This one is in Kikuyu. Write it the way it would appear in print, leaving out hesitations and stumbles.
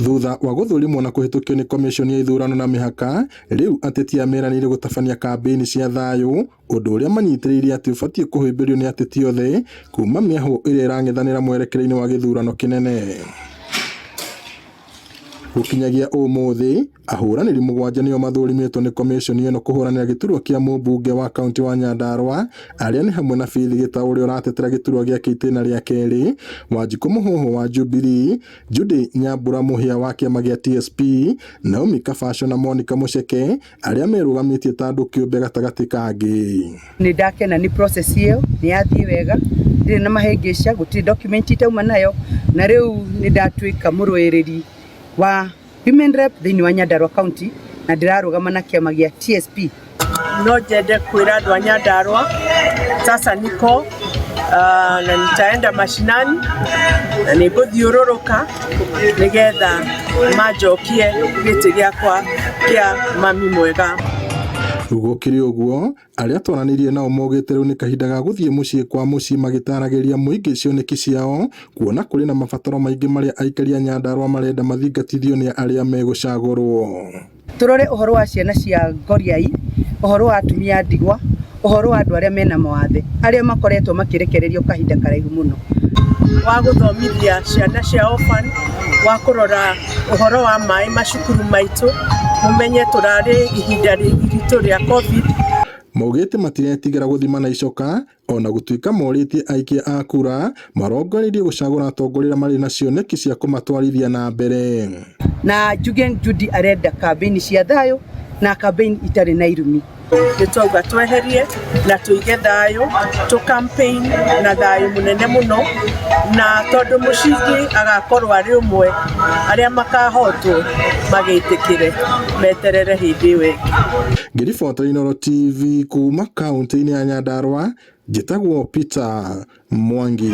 Thutha wa gũthũrimwo na kũhĩtũkio nĩ Komiconi ya ithurano na mĩhaka, rĩu ateti aya meranĩire gũtabania kambĩini cia thayũ, ũndũ ũrĩa manyitĩrĩire atĩ ũbatiĩ kũhĩmbĩrio nĩ ateti othe kuma mĩahũ ĩrĩa ĩrang'ethanĩra mwerekera-inĩ wa gĩthurano kĩnene. Gũkinyagia ũmũthĩ, ahũranĩri mũgwanja nĩo mathũrimĩtwo nĩ komiconi ĩno kũhũranĩra gĩturwa kĩa mũmbunge wa kaũntĩ wa Nyandarua, arĩa nĩ hamwe na Faith Gĩtaũ ũrĩa ũratetera gĩturwa gĩake itĩna rĩa kerĩ, Wanjikũ Mũhũhũ wa Jubilee, Judy Nyambura Mũhĩa wa kĩama gĩa TSP, Naomi Kabaco na Monica Mũceke arĩa merũgamĩtie ta andũ kĩũmbe gatagatĩ ka angĩ. Nĩ ndakena nĩ process ĩyo, nĩ yathiĩ wega, ndirĩ na mahĩngĩca, gũtirĩ document itauma nayo, na rĩu nĩ ndatuĩka mũrũĩrĩri wa Women Rep thĩinĩ wa Nyandarua County na ndĩrarũgama na kĩama gĩa TSP. No njende kwĩra andũ a Nyandarua sasa niko na nitaenda mashinani na nĩ ngũthiũrũrũka nĩgetha manjokie gĩtĩ gĩakwa kĩa mami mwega. Gũkĩrĩ ũguo, arĩa twaranĩirie nao maugĩte rĩu nĩ kahinda ga gũthiĩ mũciĩ kwa mũciĩ magĩtaragĩria mũingĩ cioneki ciao, kuona kũrĩ na mabataro maingĩ marĩa aikari a Nyandarua marenda mathingatithio nĩ arĩa megũcagũrwo. Tũrore ũhoro wa ciana cia ngoriai, ũhoro wa atumia a ndigwa, ũhoro wa andũ arĩa mena mawathe, arĩa makoretwo makĩrekererio kahinda karaihu mũno. Wa gũthomithia ciana cia orphan, wa kũrora ũhoro wa maĩ macukuru maitũ, mũmenye tũrarĩ ihinda iritũ rĩa Covid. Maugĩte matiretigĩra gũthimana icoka ona gũtuĩka morĩtie aikia a kura marongoreirie gũcagũra atongoria arĩa marĩ na cioneki cia kũmatwarithia na mbere. Na njuge Judy arenda kambĩini cia thayũ na kambĩini itarĩ na irumi. Nĩ twauga tweherie na tũige thayũ, tũ campaign na thayũ mũnene mũno, na tondũ mũcindi agakorwo arĩ ũmwe, arĩa makahotwo magĩtĩkĩre meterere hĩndĩ ĩyo ĩngĩ. Ngĩribota Inooro TV kuma kaũntĩ-inĩ ya Nyandarua, njĩtagwo Peter Mwangi.